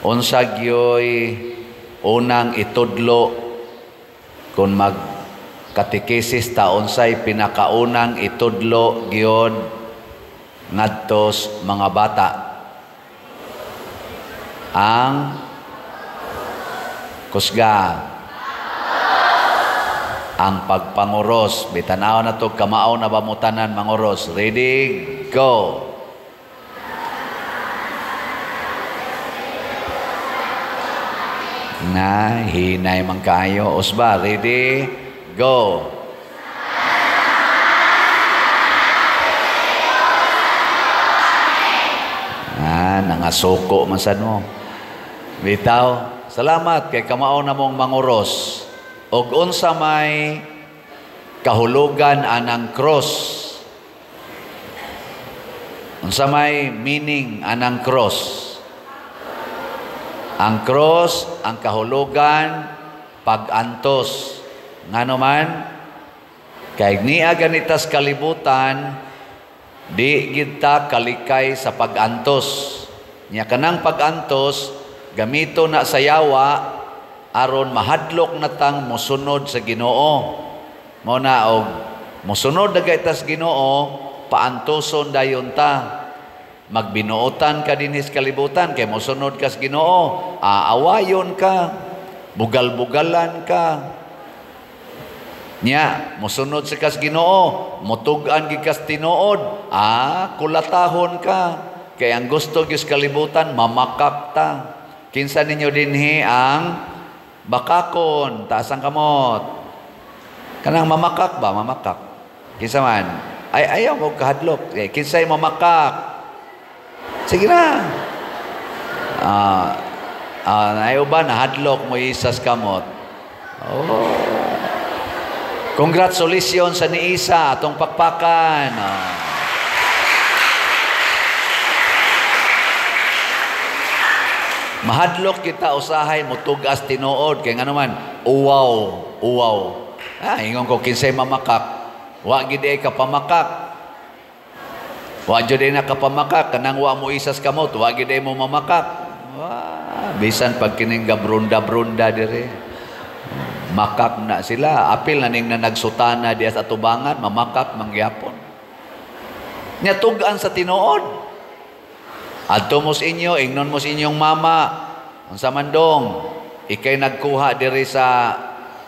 Unsa gyoy unang itudlo kung mag katekesis ta, unsay pinakaunang itudlo gyud ngadtos mga bata? Ang kusga, ang pagpanguros. Bitanaw na to, kamao na ba mo tanan manguros? Ready, go! Na, hinay man kayo. Usba, ready, go! Ah, nangasuko man sad mo. Bitaw, salamat kay kamao na mong manguros. Og unsa may kahulugan anang cross? Unsa may meaning anang cross? Ang cross, ang kahulugan, pag-antos. Ngano man, kay niya ganitas kalibutan, di gid ta kalikay sa pag-antos. Nya kanang pag-antos, gamito na sa yawa, aron mahadlok na tang mosunod sa Ginoo. Mo na og mosunod na gaitas Ginoo, paantoson dayon ta. Magbinuotan ka dinhis kalibutan kay mosunod kas Ginoo, aawayon ka, bugal-bugalan ka. Nya mosunod sa kas Ginoo, motug-an gid kas tinuod, kulatahon ka. Kay ang gusto gyud kalibutan mamakak ta. Kinsa ninyo dinhi ang bakakon, taas ang kamot. Kanang mamakak ba? Mamakak. Kinsa man? Ay, ayaw mo kahadlok. Eh, kinsay mamakak? Sige na. Ayaw ba nahadlok mo isas kamot? Oh. Congratulations sa niisa atong pakpakan. Mahadlok kita usahay mutugas tinuod kay ngano man uwaw, uwaw. Ingon ko kinsay mamakak. Wa gid ay kapamakak. Wa jud ay nakapamakak kanang wa mo isas kamot, wa gid ay mo mamakak. Wa bisan pag kining gabrunda-brunda dire. Makak na sila, apil na ning na nagsutana diya sa atubangan, mamakak mangyapon. Nya tug-an sa tinuod. Adto mo sa inyo, ingnon mo sa inyong mama, unsa man dong, ikay nagkuha diri sa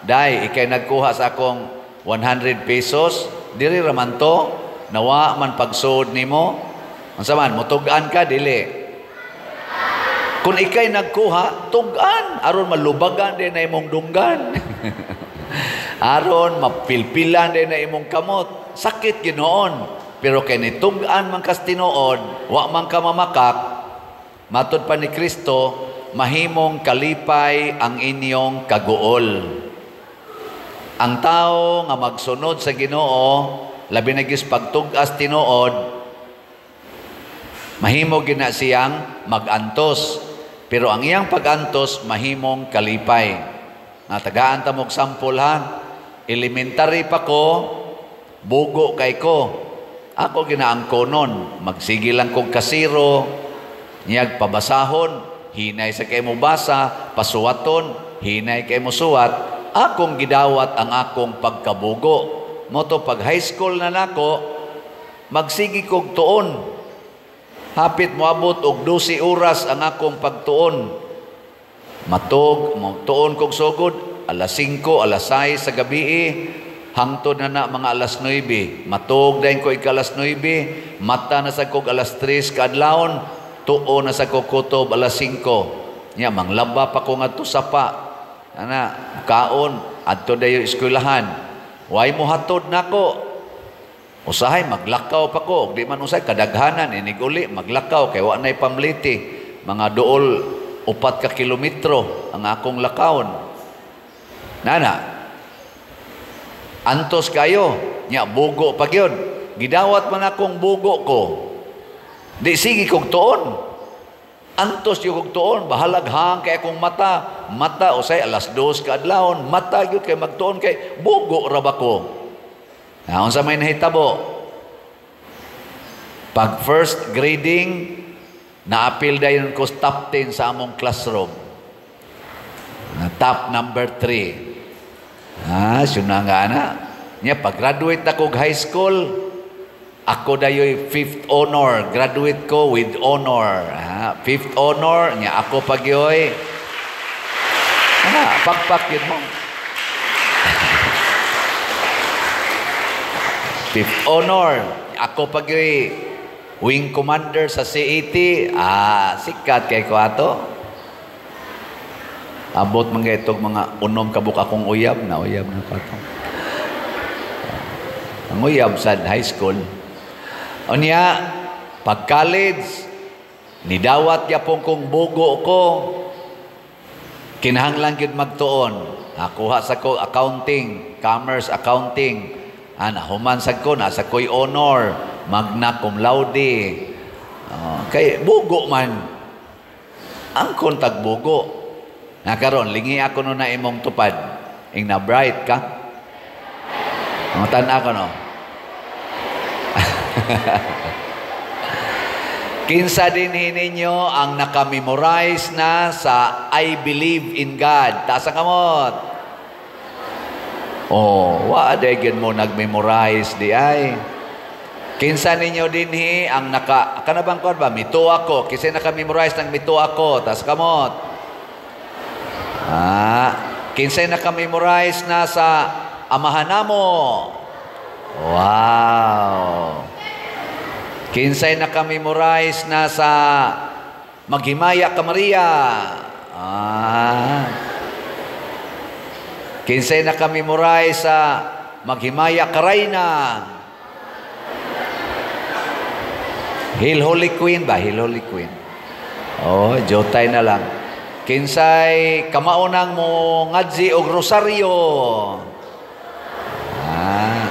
day, ikay nagkuha sa akong 100 pesos, diri ra man to, nawa man pagsuod nimo. Unsa man, mutug-an ka dili? Kung ikay nagkuha, tug-an aron malubagan din na imong dunggan. Aron mapilpilan din na imong kamot. Sakit ginoon. Pero kay nitug-an man kas tinuod, wa man ka mamakak, matud pa ni Kristo, mahimong kalipay ang inyong kaguol. Ang tao nga magsunod sa Ginoo, labi na gyud pagtug-as tinuod, mahimo gina siyang magantos. Pero ang iyang pagantos mahimong kalipay. Natagaan ta mog sample ha. Elementary pa ko, bugo kay ko. Ako ginaangkonon, magsige lang kog kasiro, niyag pabasahon, hinay sa kay mo basa, pasuwaton, hinay kay mo suwat, akong gidawat ang akong pagkabugo. Moto pag high school na nako, magsige kog tuon. Hapit moabot og 12 oras ang akong pagtuon. Matog, tuon kog sugod, alas 5, alas 6 sa gabi, hangtod na na mga alas 9. Matog dayon ko ika alas 9, mata na sa kog alas 3 kaadlawon, tuo na sa kog kutob alas 5. Nya manglaba pa ko ngadto sapa. Ana, kaon adto dayo eskwelahan. Way mo hatod nako. Usahay maglakaw pa ko, og di man usahay kadaghanan inig uli maglakaw kay wa nay pamliti. Mga duol 4 ka kilometro ang akong lakawon. Nana, antos kayo, nya bugo pa gyud. Gidawat man akong bugo ko. Di sige kog tuon. Antos gyud kog tuon, bahalag hang kay akong mata. Mata usay alas 2 kaadlawon, mata gyud kay magtuon kay bugo ra ba ko. Na unsa may nahitabo? Pag first grading, Naapil dayon ko top 10 sa among classroom. Na top number 3. Ah, siyun nga na. Nya, pag-graduate ako high school, ako dayoy fifth honor. Graduate ko with honor. Ah, fifth honor, nya ako pagyoy. Ah, pakpak yun mo. Fifth honor. Ako pagyoy wing commander sa CAT. Ah, sikat kay ko ato. Abot mga itong mga unom kabuk akong uyab na uyab na pa to. Ang uyab sa high school. Unya, pag college, nidawat yapon kong bugo ko, kinahanglan gyud magtuon. Nakuha sa ko accounting, commerce accounting. Ah, nahuman sad ko, nasa ko'y honor, magna cum laude. Kay bugo man. Ang kontag bugo. Na karon lingi ako no na imong tupad. Ing na bright ka. Ang tan-a ko no. Kinsa dinhi ninyo ang naka-memorize na sa I Believe in God? Taas ang kamot. Oh, wa day gyud mo nag-memorize di ay. Kinsa ninyo dinhi ang naka kanabang kuan ba mito ako? Kinsa naka-memorize ng mito ako? Taas kamot. Ah, kinsay naka-memorize na sa Amahan namo? Wow. Kinsay naka-memorize na sa Maghimaya ka Maria? Ah. Kinsay naka-memorize sa Maghimaya ka Reyna? Hail Holy Queen ba? Hail Holy Queen. Oh, jotay na lang. Kinsay kamaunang mo ngadzi og rosaryo? Ah.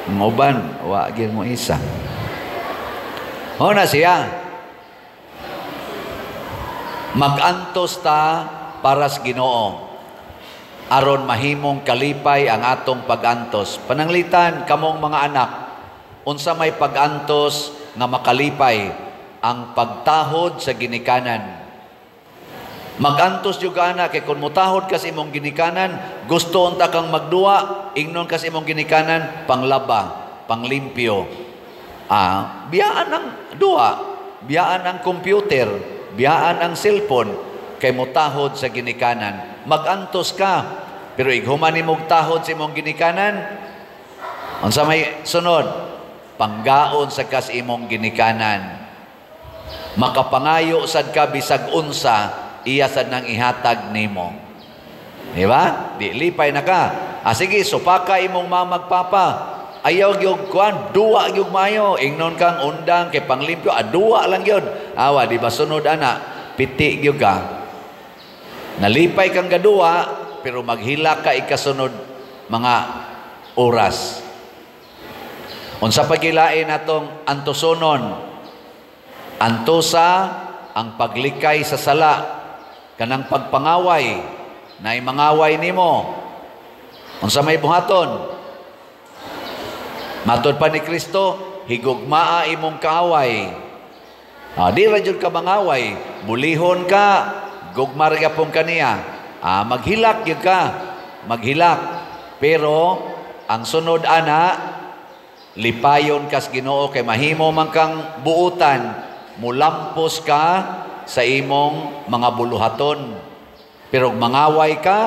Nguban, wa gyud mo isa. Ho na siya. Magantos ta para sa Ginoo. Aron mahimong kalipay ang atong pagantos. Pananglitan kamong mga anak, unsa may pagantos nga makalipay? Ang pagtahod sa ginikanan. Magantos jud ka ana kay kun motahod ka sa imong ginikanan, gusto unta kang magduwa, ingnon ka sa imong ginikanan panglaba, panglimpyo. Ah, biyaan ang duwa, biyaan ang computer, biyaan ang cellphone kay motahod sa ginikanan. Magantos ka, pero ighuman nimog tahod sa imong ginikanan, unsa may sunod? Panggaon sa kas imong ginikanan. Makapangayo sad ka bisag unsa, iya sad nang ihatag nimo. Di ba? Di lipay na ka. Ah, sige, supaka imong mamagpapa. Ayaw gyud kuan, duwa gyud maayo. Ingnon kang undang kay panglimpyo, ah, duwa lang gyud. Awa, di ba sunod ana, piti gyud ka. Nalipay kang gaduwa, pero maghila ka ikasunod mga oras. Unsa pagilain natong antusonon? Antusa ang paglikay sa sala, kanang pagpangaway, naay mangaway nimo. Unsa may buhaton? Matod pa ni Kristo, higugmaa imong kaaway. Ah, di ra jud ka mangaway, bulihon ka, gugma ra gyapon kaniya. Ah, maghilak gyud ka, maghilak. Pero ang sunod ana, lipayon kas Ginoo kay mahimo man kang buutan, mulampos ka sa imong mga buluhaton. Pero mangaway ka,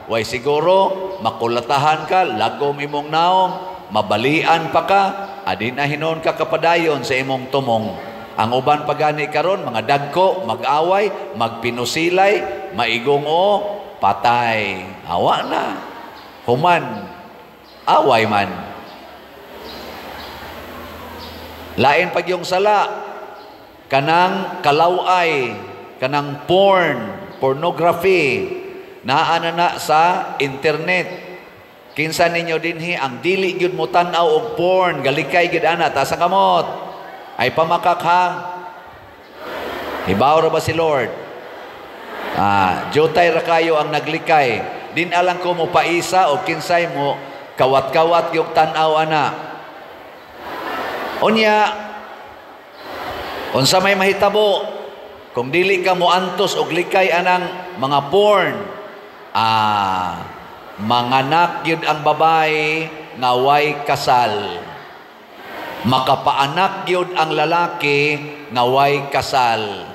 way siguro makulatahan ka, lagom imong naong, mabalian pa ka, adin na hinon ka kapadayon sa imong tumong. Ang uban pagani karon mga dagko, mag-away, magpinusilay, maigong o patay. Awa na. Human, away man. Lain pag yung sala, kanang kalaway, kanang porn, pornography, naa na na sa internet. Kinsa ninyo dinhi ang dili gyud mo tan-aw og porn, galikay gyud ana, taas ang kamot. Ay pamakak ha. Hibaw ra ba si Lord? Ah, jutay ra kayo ang naglikay. Din alang ko mo paisa o kinsay mo kawat-kawat yung tan-aw ana. Unya, Unsa may mahitabo kung dili ka moantos og likay anang mga porn? Manganak gyud ang babae nga way kasal. Makapaanak gyud ang lalaki nga way kasal.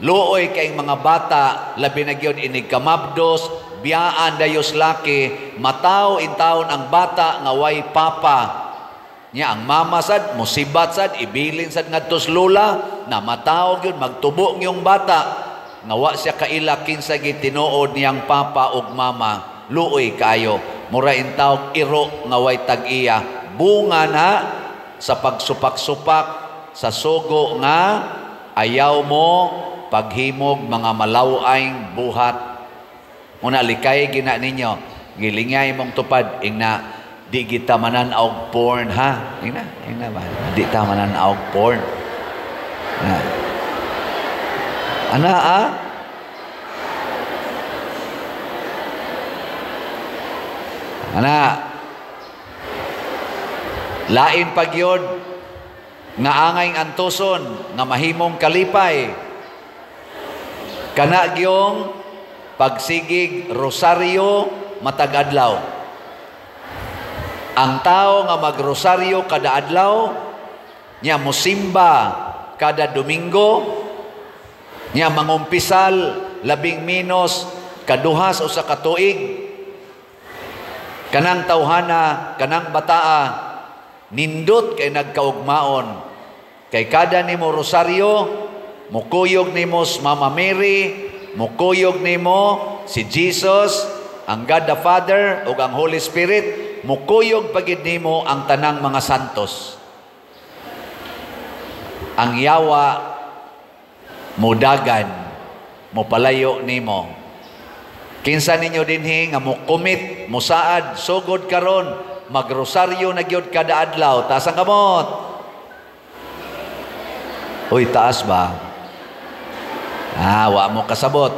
Luoy kay mga bata, labi na gyud inig kamabdos, biyaan dayos laki, mataw intawon ang bata nga way papa. Nya ang mama sad musibat sad, ibilin sad ngadto sa lola, na mataw gyud magtubo ngiyong bata nga wa siya kaila kinsa gitinuod niyang papa ug mama. Luoy kaayo, mura intawog iro nga way tag-iya. Bunga na sa pagsupak-supak sa sugo nga ayaw mo paghimog mga malawayng buhat. Muna likay gina ninyo, gilingay mong tupad, ingna di kita manan-aw porn, ha? Ingna, ingna ba? Di ta manan-aw porn. Na. Ana ah? Ana. Lain pagyod nga angay antuson nga mahimong kalipay. Kana gyong pagsigig rosaryo matag adlaw. Ang tao nga magrosaryo kada adlaw, nya mosimba kada Domingo, nya mangumpisal labing minos kaduhas usa ka tuig, kanang tawhana, kanang bataa, nindot kay nagkaugmaon. Kay kada nimo rosaryo, mukuyog nimo si Mama Mary, mukuyog nimo si Jesus, ang God the Father ug ang Holy Spirit, mukuyog pagid nimo ang tanang mga santos. Ang yawa mudagan, mupalayo nimo. Kinsa ninyo dinhi nga mukumit, musaad, sugod karon, magrosaryo na gyud kada adlaw, taas ang kamot. Uy, taas ba? Ah, wa mo kasabot.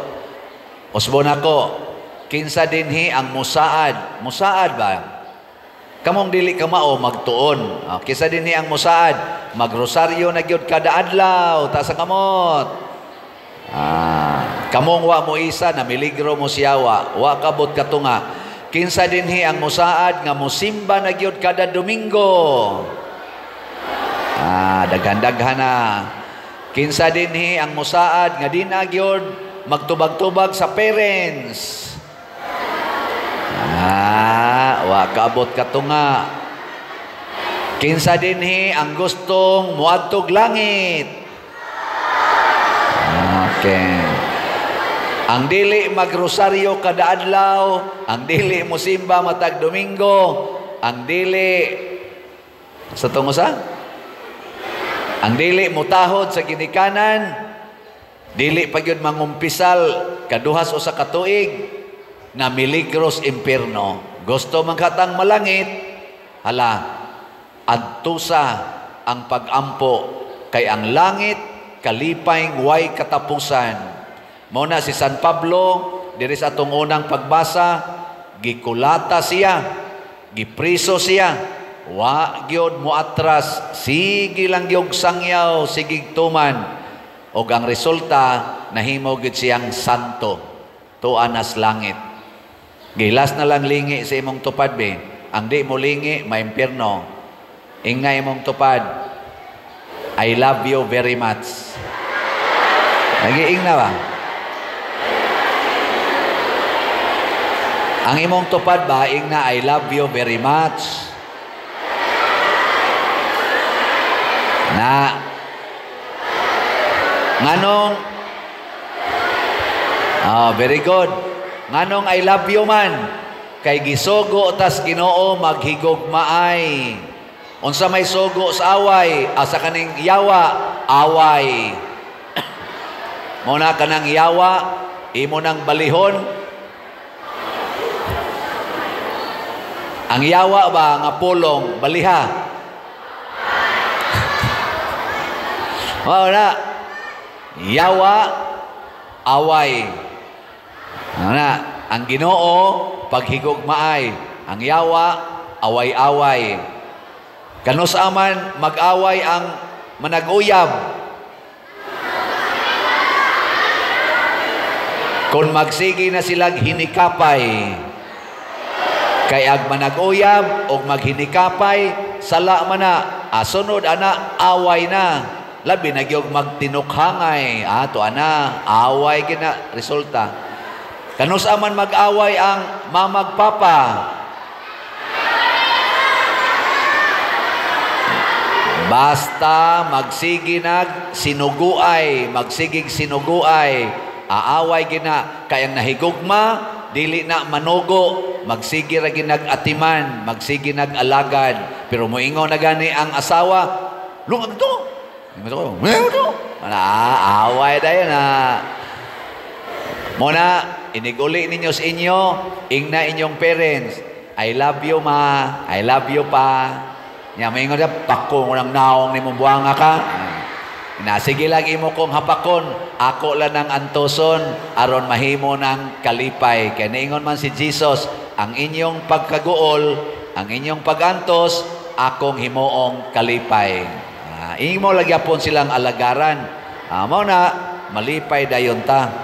Usbon ako. Kinsa dinhi ang musaad? Musaad ba? Kamong dili ka mao magtuon. Ah, kinsa dinhi ang musaad? Magrosaryo na gyud kada adlaw, taas ang kamot. Ah, kamong wa mo isa na miligro mo siyawa, wa kabot katunga. Kinsa dinhi ang musaad nga musimba na gyud kada Domingo? Ah, daghan-daghan na. Kinsa dinhi ang musaad nga di na gyud magtubag-tubag sa parents? Ah, wa kaabot katunga. Kinsa dinhi ang gustong muadtog langit? Okay. Ang dili magrosaryo kada adlaw, ang dili mosimba matag Domingo, ang dili sa tungo sa? Ang dili mutahod sa ginikanan, dili pa gyud mangumpisal kaduhas usa ka tuig, na miligros impierno. Gusto man katang malangit, hala, adtusa ang pagampo kay ang langit kalipay way katapusan. Mao na si San Pablo diri sa atong unang pagbasa, gikulata siya, gipriso siya, wa gyud moatras, sige lang gyud sangyaw, sige tuman, og ang resulta nahimo gyud siyang santo, tuan as langit. Gilas na lang lingi sa imong tupad be. Ang di mo lingi, maimpierno. Ingna imong tupad, I love you very much. Nagiing na ba? Ang imong tupad ba, ingna, I love you very much. Na. Nganong? Oh, very good. Nganong I love you man? Kay gisugo tas Ginoo maghigugmaay. Unsa may sugo sa away? Asa kaning yawa, away. Muna kanang yawa, imo nang balihon. Ang yawa ba nga pulong baliha? Mao na. Yawa, away. Mao na, ang Ginoo paghigugmaay, ang yawa away-away. Kanus aman mag-away ang manag-uyab. Kung magsige na silang hinikapay, kay ag manag-uyab og maghinikapay, sala man na, asunod ana, away na. Labi na gyud magtinukhangay, ato ana, away gina resulta. Kanus-a man mag-away ang mamagpapa? Basta magsige nag sinuguay, magsigig sinuguay, aaway gina kay ang nahigugma dili na manugo, magsige ra ginag atiman, magsige nag alagad. Pero moingon na gani ang asawa, lungag to. Ana, away dayon na. Muna, iniguli ninyo sa inyo, ingna inyong parents, "I love you, Ma, I love you, Pa." Nya moingon siya, "Pako mo ng naong ni mong buwanga ka." Na sige lang imo kong hapakon, ako lang ng antoson aron mahimo ng kalipay. Kay niingon man si Jesus, "Ang inyong pagkaguol, ang inyong pagantos, akong himuong kalipay." Imo lagi pon silang alagaran. Mao na malipay dayon ta.